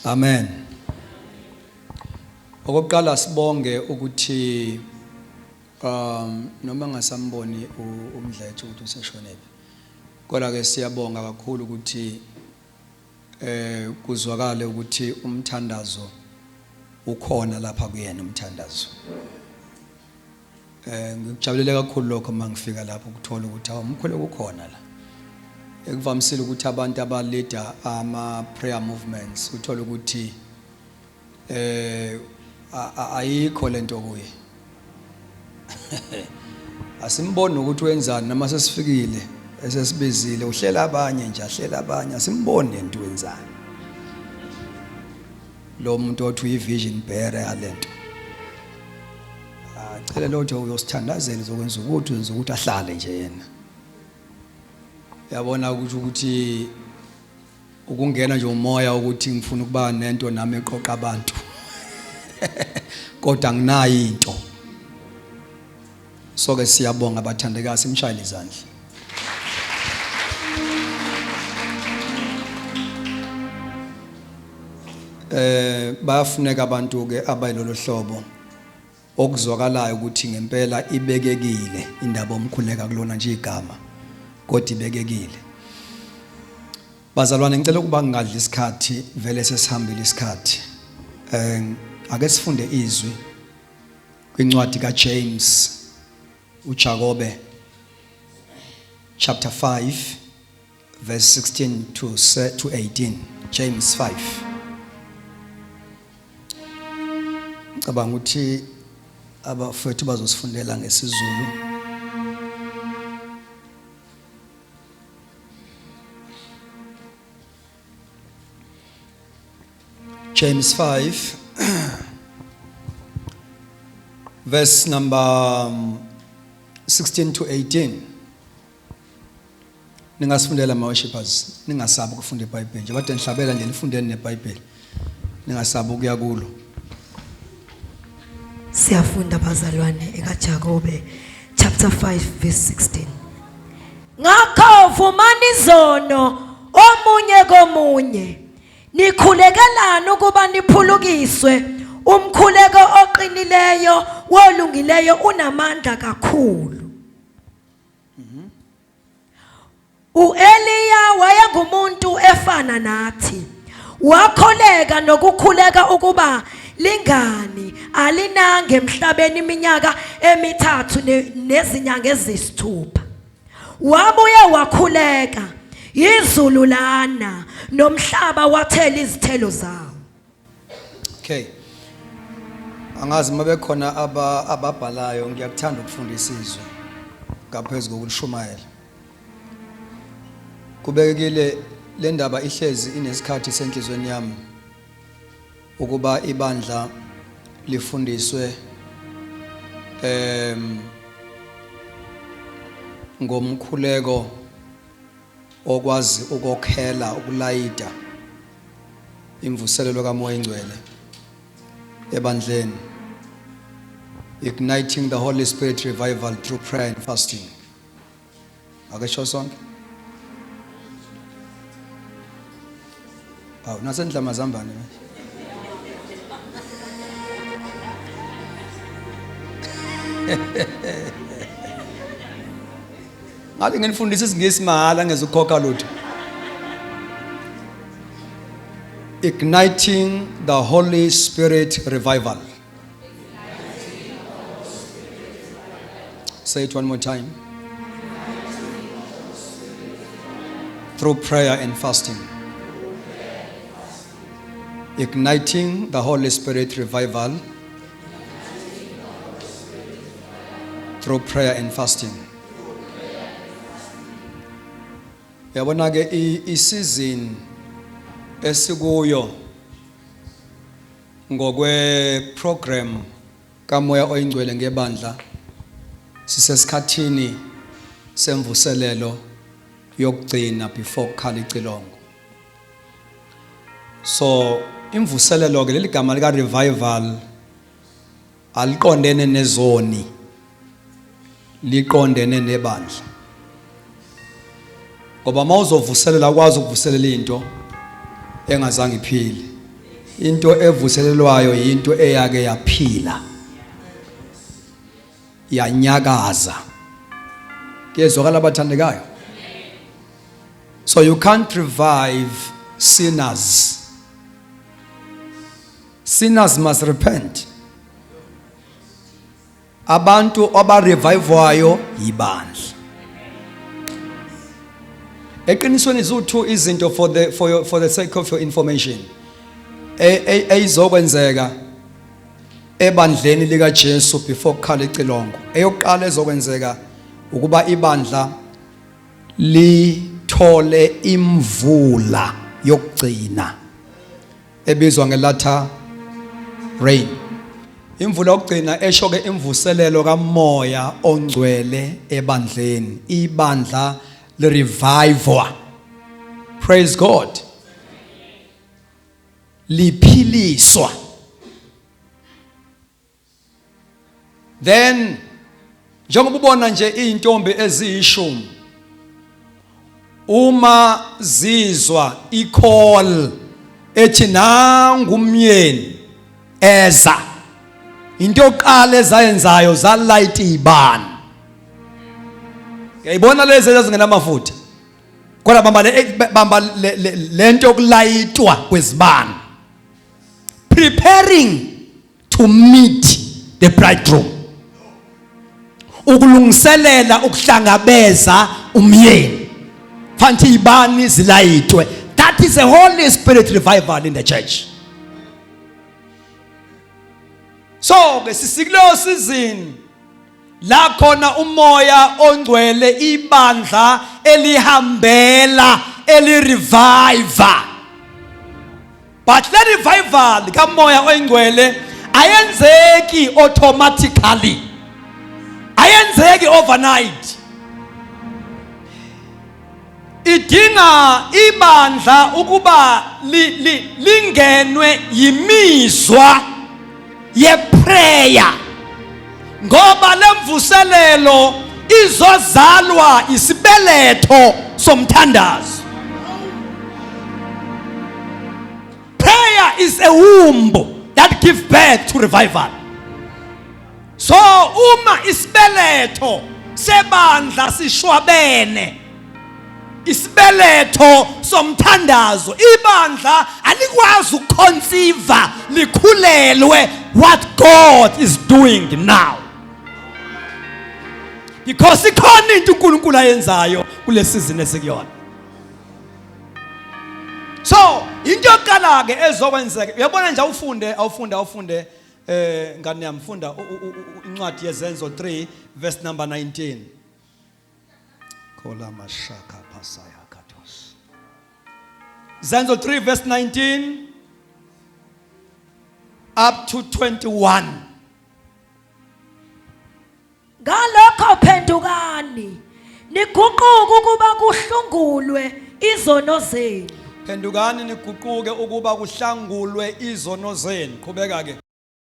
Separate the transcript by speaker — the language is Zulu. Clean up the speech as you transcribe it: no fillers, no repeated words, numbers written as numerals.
Speaker 1: Amen. Okokuqala sibonge ukuthi noma ngasamboni uMdletshe ukuthi useshonephi. Kodwa ke siyabonga kakhulu ukuthi kuzwakale ukuthi umthandazo ukhona lapha kuyena umthandazo. Ngikujabulele kakhulu lokho mangifika lapho ukuthola ukuthi awu umkhuleko ukhona la. Ekuvamisile ukuthi abantu abalida ama prayer movements uthola ukuthi ayikho lento kuye. Asimboni ukuthi wenzani noma sesifikile esesibizile uhlela abanye nje ahlela abanye asimboni lento wenzani. Lo muntu othi uyi vision bearer yalento. Acele lotho uyosithandazela uzokwenza ukuthi wenza ukuthi ahlale nje yena. Yabona ukuthi ukungena nje umoya ukuthi ngifuna ukuba nento nami eqoqa abantu. Kodwa nginayo into. So ke siyabonga bathandekayo simshayele izandla. Bayafuneka abantu ke abayilolo hlobo okuzwakalayo ukuthi ngempela ibekekile indaba omkhuleka kulona nje igama kodwa ibekekile. Bazalwane ngicela ukuba ngingadli isikhathi vele sesihambile isikhathi. Ake sifunde izwi kwincwadi kaJames uJakobe chapter 5 verse 16 to 18. James 5. Ngicabanga ukuthi abafowethu bazosifundela ngesiZulu. James 5 verse number 16 to 18. Ningasifundela ama worshipers, ningasabi ukufunda iBhayibheli. Nje bade nihlabela nje nifundeni neBhayibheli. Ningasabi ukuya kulo.
Speaker 2: Siyafunda bazalwane ekaJakobe chapter 5 verse 16. Ngakho vumani izono omunye komunye nikhulekelana ukuba niphulukiswe. Umkhuleko oqinileyo wolungileyo unamandla kakhulu. uEliya wayengumuntu efana nathi, wakholeka nokukhuleka ukuba lingani alinange emhlabeni iminyaka emithathu nezinyanga ezisithupha. Wabuye wakhuleka, izulu lana nomhlaba wathela izithelo zawo.
Speaker 1: Okay. Angazi mabekhona ababhalayo ngiyakuthanda ukufunda isizwe ngaphezulu kokulishumayela. Kubekekile le ndaba ihlezi inesikhathi senhlizweni yami ukuba ibandla lifundiswe ngomkhuleko okwazi ukokhela ukulayida imvuselelo kaMoya Ingcwele ebandleni, igniting the Holy Spirit revival through prayer and fasting. Ake sho sonke. Awu nasendla amazambane manje. Ngabe nginifundisa isiNgisi mahhala ngezukhokha lutho. Igniting the Holy Spirit revival. Say it one more time. Through prayer and fasting. Igniting the Holy Spirit revival through prayer and fasting. Yabona ke i-season esikuyo ngokwe program kaMoya oyiNgcwele ngebandla, sisesikhathini semvuselelo yokugcina before kukhala icilongo. So imvuselelo ke leli gama lika revival aliqondene nezoni, liqondene nebandla. Ngoba mawuzovuselela ukwazi ukuvuselela into engazange iphile. Into evuselelwayo into eyake yaphila, yanyakaza. Kuyezwakala, abathandekayo? So you can't revive sinners. Sinners must repent. Abantu abarevivwayo yibandla. Eqinisweni ziwu-two izinto, for the sake of your information, eyizokwenzeka ebandleni lika Jesu before kukhala icilongo. Eyokuqala ezokwenzeka ukuba ibandla lithole imvula yokugcina ebizwa nge-latter rain. Imvula yokugcina esho ke imvuselelo kaMoya oNgcwele ebandleni, ibandla le revival, praise God, liphiliswa. Then njengoba ubona nje izintombi eziyishumi uma zizwa i-call ethi nangu umyeni eza, into yokuqala ezayenzayo zalayita izibani. Ngiyayibona lezi ezingenamafutha, kodwa bamba le, bamba lento yokulayitwa kwezibani, preparing to meet the bridegroom, ukulungiselela ukuhlangabeza umyeni. Fanti ibani zilayitwe. That is a Holy Spirit revival in the church. So ke sisikuleyo season la khona uMoya oNgcwele ibandla elihambela elireviver. But le revival kaMoya oNgcwele ayenzeki automatically, ayenzeki overnight. Idinga ibandla ukuba lingenwe yimizwa yeprayer, ngoba lemvuselelo izozalwa isibeletho somthandazo. Prayer is a womb that give birth to revival. So uma isibeletho sebandla sishwabene, isibeletho somthandazo, ibandla alikwazi ukuconceive likhulelwe what God is doing now, because ikhona into uNkulunkulu ayenzayo kule season esikuyona. So into yokuqala ke ezokwenzeka, uyabona nje, awufunde, awufunde, awufunde, ngani yami, funda incwadi yeZenzo 3 verse number 19. Kola mashaka pasaya katos. Zenzo 3 verse 19 up to 21.
Speaker 2: Ngalokho phendukani, niguquke ukuba kuhlungulwe izono zenu.
Speaker 1: Phendukani niguquke ukuba kuhlangulwe izono zenu. Qhubeka ke.